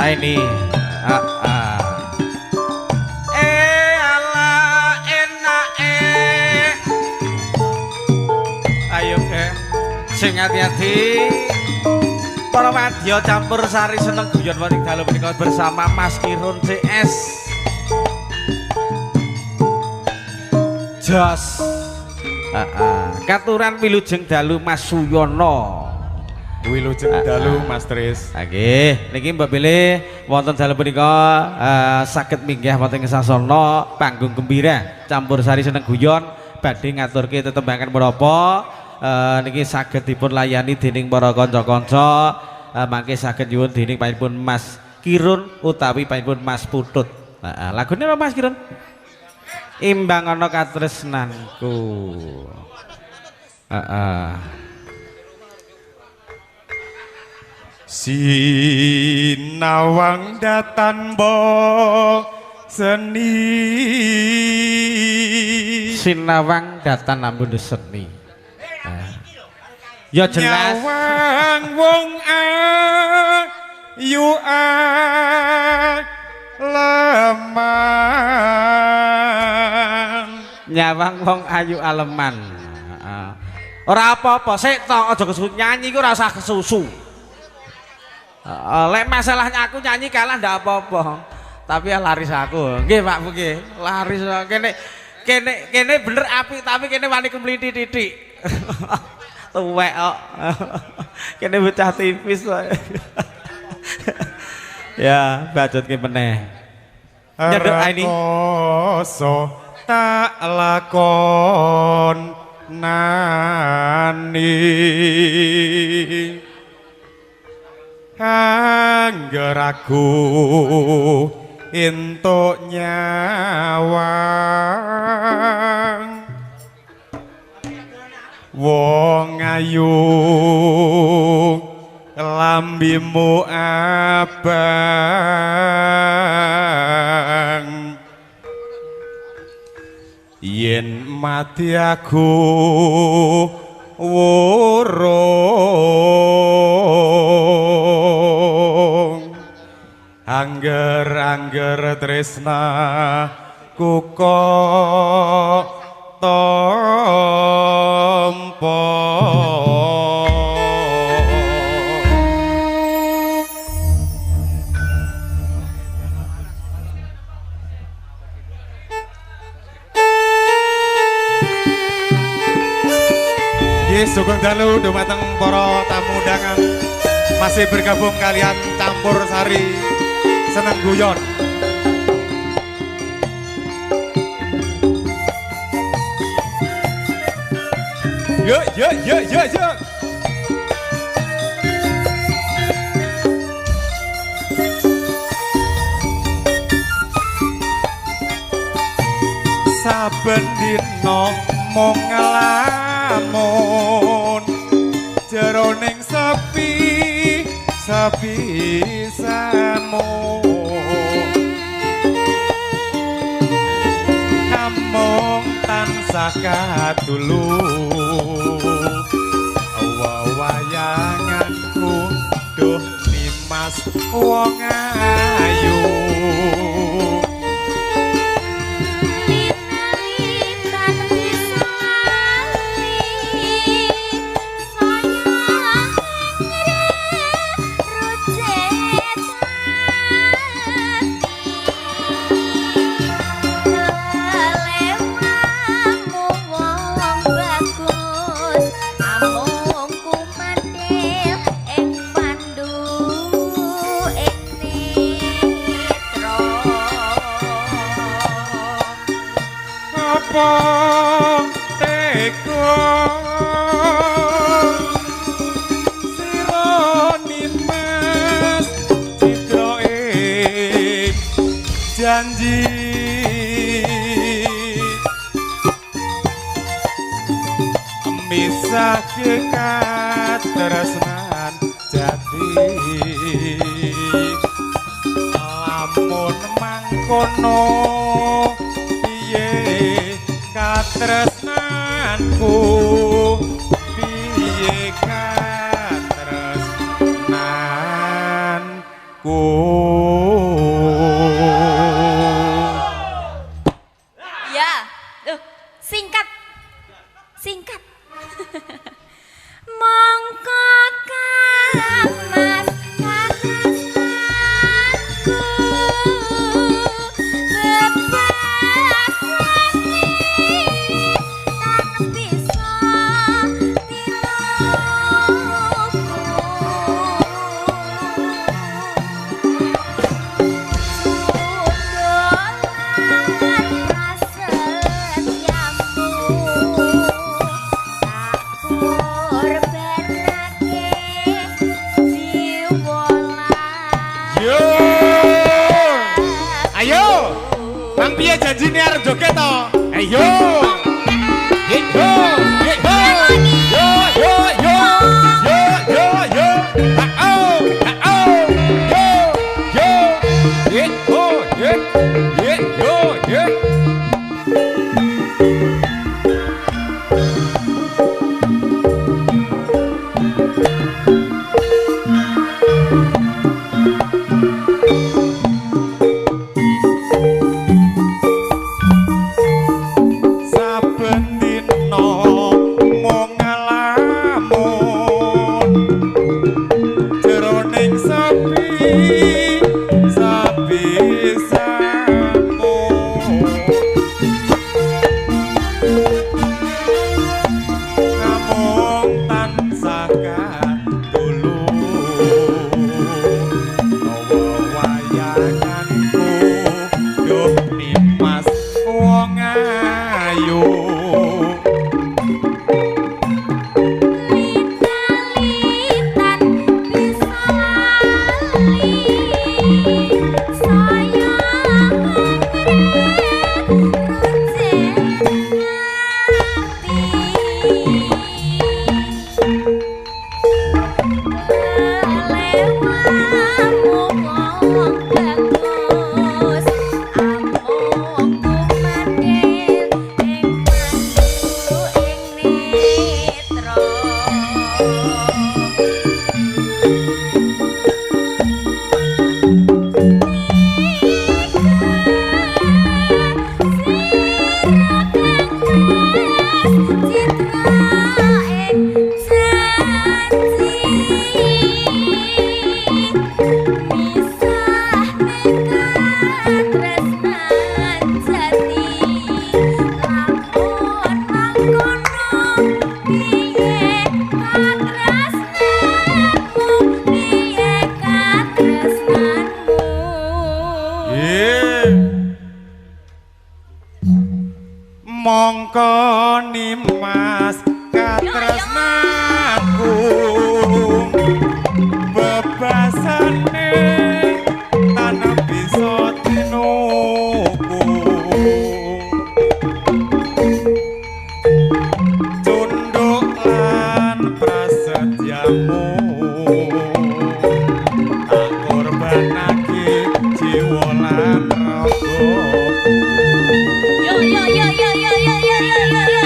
Aini. Ala enake. Ayo ke. Sing hati-hati. Para wadya campur sari seneng guyon wonten dalu menika bersama Mas Kirun CS. Jos. Katuran wilujeng dalu Mas Suyono. Wilujeng dalu Mas Tris. Nggih, niki mbok bilih wonten dalu punika saged minggah wonten ing sasana panggung gembira campur sari seneng guyon badhe ngaturke tetembangan menapa niki saged dipun layani dening para kanca-kanca mangke saged nyuwun dening panjenengan Mas Kirun utawi panjenengan Mas Putut. Heeh, lagune apa Mas Kirun? Imbang ana katresnanku. Heeh. Sinawang datan bo seni. Sinawang datan ambun seni. Ya jelas. Nyawang wong ayu aleman. Nyawang wong ayu aleman. Ora apa-apa, sik to aja kesusu nyanyi ku ora usah kesusu. Lek masalahnya aku nyanyi kalah ndak apa-apa. Tapi ya laris aku. Nggih Pak Bu nggih, laris kene kene kene bener apik tapi kene wani kemlinthi titik. Tuwek kok. Kene bocah tipis kok. Ya, bacotke meneh. Nyeduk ini. Rekoso tak lakon nani. Angger aku entuk nyawang wong ayu lambimu abang yen mati aku wurung angger-angger tresna ku kok tampa. Yes, sugeng dalu dumateng para tamu undangan masih bergabung kalian campur sari seneng guyon. Yo yo yo yo yo. Saben dina mung nglamun jroning sepi sepi samu amung tansah kadulu wawayanganku duh nimas wong ayu. Janji misahke katresnan jati lamun mangkono piye katresnanku piye katresnanku. Singkat. Mongko Kang Mas katresnanku bebasane tan bisa tinuku. Dolan prasetyamu tak korbanake jiwa lan Yo. Ayo. Mang piye janjine arep joget to? Ayo. Yo yo yo yo yo yo yo yo. Ha oh ha oh. Yo yo. Ye oh ye ye yo ye. Saben dina mung ngalamun jroning sepi sabisamu namung tansah kandulu wayanganku duh nimas wong ayu. Lita-litan bisa lali saya rujen ati lelewamu wong bagus amung kumandel ing pandu ing netra. Nggih. Mongko nimas katresnanku bebasane tan bisa tinuku cunduk lan prasetyamu tak korbanake jiwa lan ragaku. Yo yo yo yo yo yo yo yo yo yo.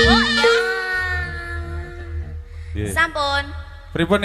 Oh ya. Nggih. Sampun. Pripun?